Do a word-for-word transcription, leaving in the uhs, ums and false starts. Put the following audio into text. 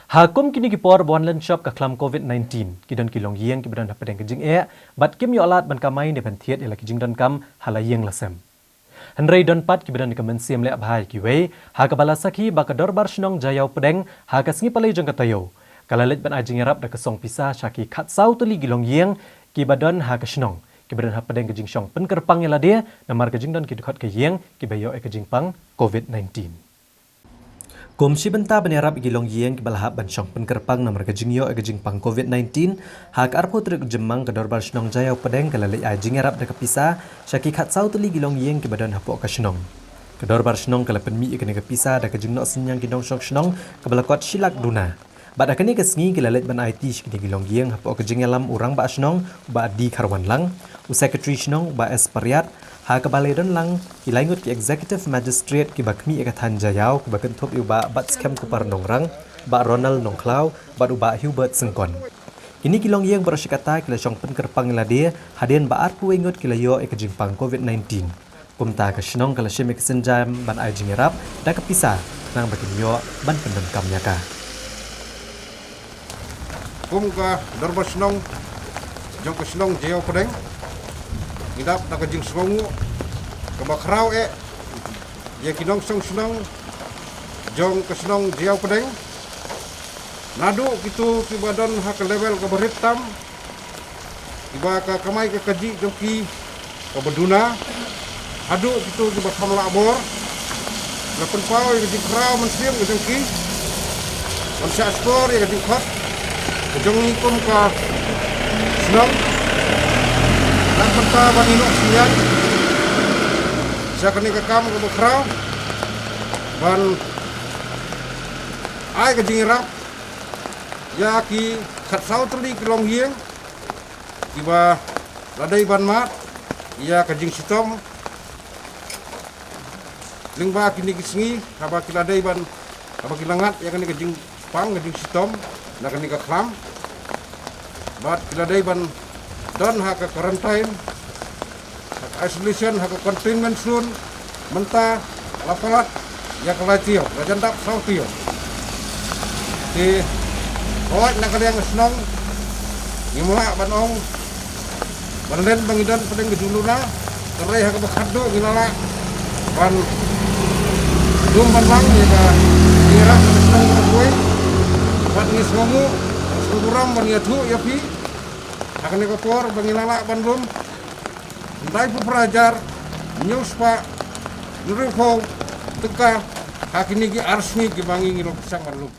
Ha kum kine ki por ba wan lynshop ka khlam covid nineteen, ki don ki longïing kiba don hapdeng ka jingeh bad kim ïoh lad ban kamai ne ban thied ïa la ki jingdonkam ha la ïing la sem. Hynrei don pat kiba don ka mynsiem leh bha ïa kiwei, ha kaba la sakhi ba ka Dorbar Shnong Jaïaw Pdeng ha ka sngi Palei jong ka taïew ka la leit ban ai jingïarap da ka song pisa sha ki khatsaw tylli ki longïing kiba don ha ka shnong, kiba don hapdeng ka jingshong pynkyrpang ïa lade namar ka jingdon ki dkhot ka ïing kiba ïoh ïa ka jingpang covid nineteen. Kum shi bynta ban ïarap ïa ki longïing kiba la hap ban shong pynkyrpang namar ka jingïoh ïa ka jingpang covid nineteen, ha ka arphew tarik Jymmang ka Dorbar Shnong Jaïaw Pdeng ka la leit ai jingïarap da ka pisa sha ki khatsaw tylli ki longïing kiba don hapoh ka shnong. Ka Dorbar Shnong ka la pynmih ïa kane ka pisa da ka jingnoh synñiang ki nongshong shnong kaba la kot shi lak duna. Bad ha kane ka sngi ki la leit ban aiti sha kine ki longïing hapoh ka jingïalam u Rangbah Shnong u Bah D Kharwanlang, u Secretary Shnong u Bah S Pariat, ha kaba la ïadon lang ki laingut ki Executive Magistrate kiba khmih ïa ka thaiñ Jaïaw kiba kynthup ïa u Bah Batskhem Kupar Nongrang, Bah Ronald Nongkhlaw bad u Bah Hubert Syngkon. Kine ki longïing baroh shi katta ki la shong pynkyrpang ïa lade hadien ba arphew wei ngut ki la ïoh ïa ka jingpang covid nineteen. Kumta ka shnong ka la shim ïa ka sienjam ban ai jingïarap da ka pisa khnang ba kin ïoh ban pyndonkam ïa ka. Kum ka Dorbar Shnong jong ka shnong Jaïaw Pdeng, ngi dap da ka jingsngewnguh kaba khraw eh ïa ki nongshong shnong jong ka shnong Jaïaw Pdeng, naduh kito kiba don ha ka level kaba rit tam, kiba ka kamai ka kajih jong ki kaba duna, haduh kito kiba kham lah bor. La pynpaw ïa ka jingkhraw mynsiem ka jong ki ban shah shkor ïa ka jingkhot ka jong ngi kum ka shnong, na ka bynta ban ïehnoh synñiang sha kane ka kam kaba khraw ban ai ka jingïarap ïa ki khatsaw tylli ki longïing kiba la dei ban mad ïa ka jingshitom lyngba kine ki sngi, haba ki la dei ban, haba ki la ngat ïa kane ka jingpang ka jingshitom na kane ka khlam, bad ki la dei ban don ha ka quarantine, ha ka isolation, ha ka containment zone. Mynta la palat ïa ka lai taïew, la jan dap saw taïew. Te hooid, na ka liang ka shnong ngim lah ban ong ban len ba ngi don hapdeng ka jingduna, hynrei ha kaba khatduh ngi la lah ban lum ban lang ïa ka jingïarap ka shnong ka kawei. Bad ngi sngewnguh, sngewnguh burom ban ïathuh ïa phi ha kane ka por ba ngi la lah ban lum khyndai phew phra hajar hynñiew spah hynriewphew tyngka ha kine ki ar sngi kiba ngi ngi long pyrshang ban lum.